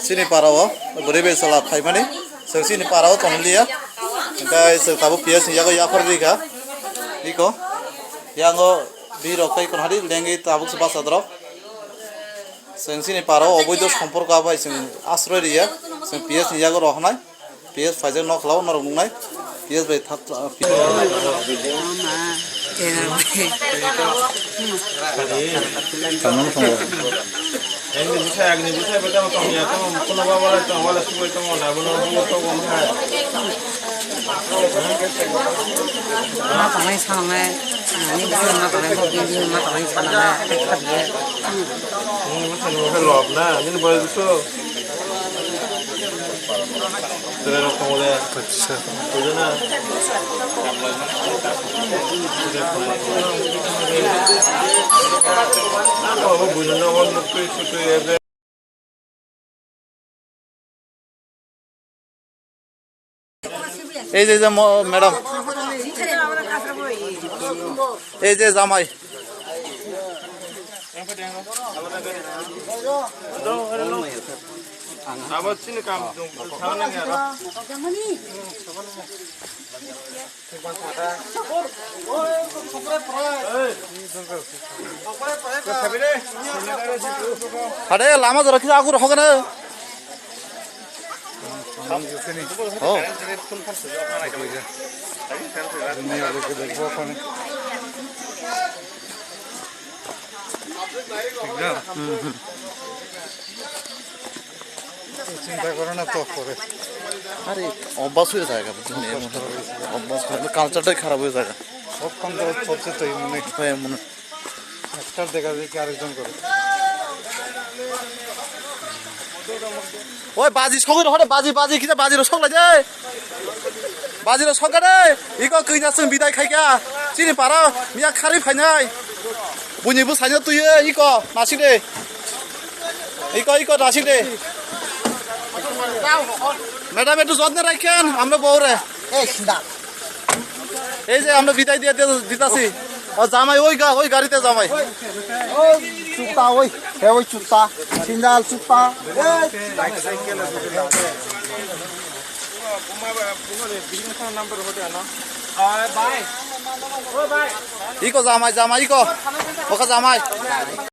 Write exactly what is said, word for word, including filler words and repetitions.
Chini para o bwrwi bai chwla phaimani, chwng chini para o tongliya. Hwnkhe chwng tabuk P S ni yago yaphar rikha. Iko yango birok tei kono hari lengwi tabuk se bachadrok. Chwng chini para o oboido somporko bai chwng asroi riya. Chwng P S ni yago rohornai. P S phaijak nok khlao norok nuknai. P S bai thak. Tamo tongo. Agni bwsai, agni bwsai bo tamo tongya, tamo kuno ba wala tong, wala sugoi tong, na bono bo tong hai. Ma tongnai sanai, nini bwsai ma tongnai, bo bini ma tongnai sanai, khabiye. Nini bwsai ni bwsai lob na, nini boy bwsai. Tere rok tongo de. Acha. Bujo na. Abo bujo na, o nuk twi sutwi ebe. Ei je, je mo-, madam. Ei je jamai. Abo chini kam dong, thang nang ya. Hade lama jora kisa agur hogana. Oh. Ekdom. চিন্তা করে না তো করে। আরে, অভ্যাস হয়ে যায়, বুঝলি? অভ্যাস হয়ে, কালচারটাই খারাপ হয়ে যায়। সব কাম তো চলছে তো এই মনে। হ্যাঁ, মনে। একটা দেখা যায় কি আরেকজন করে। Oi, baji sogwi rw hore, baji, baji, kisa baji rw sok lai de. Baji rw sok de. Iko kisa chwng bidai khai kha. Chini para miya khari phainai. Buini bwsaino twi iko nasik de. Iko, iko nasik de. Madam, একটু যত্নে রাখেন, আমরা বউরে। এই সিধা। এই যে আমরা বিদায় দিয়ে দিয়ে দিতাছি। ও জামাই ওই গা-, ওই গাড়িতে জামাই। ওই চুতা, ওই, হে ওই চুতা, সিন্দাল চুতা। এই। Iko জামাই, জামাই iko. Oka জামাই.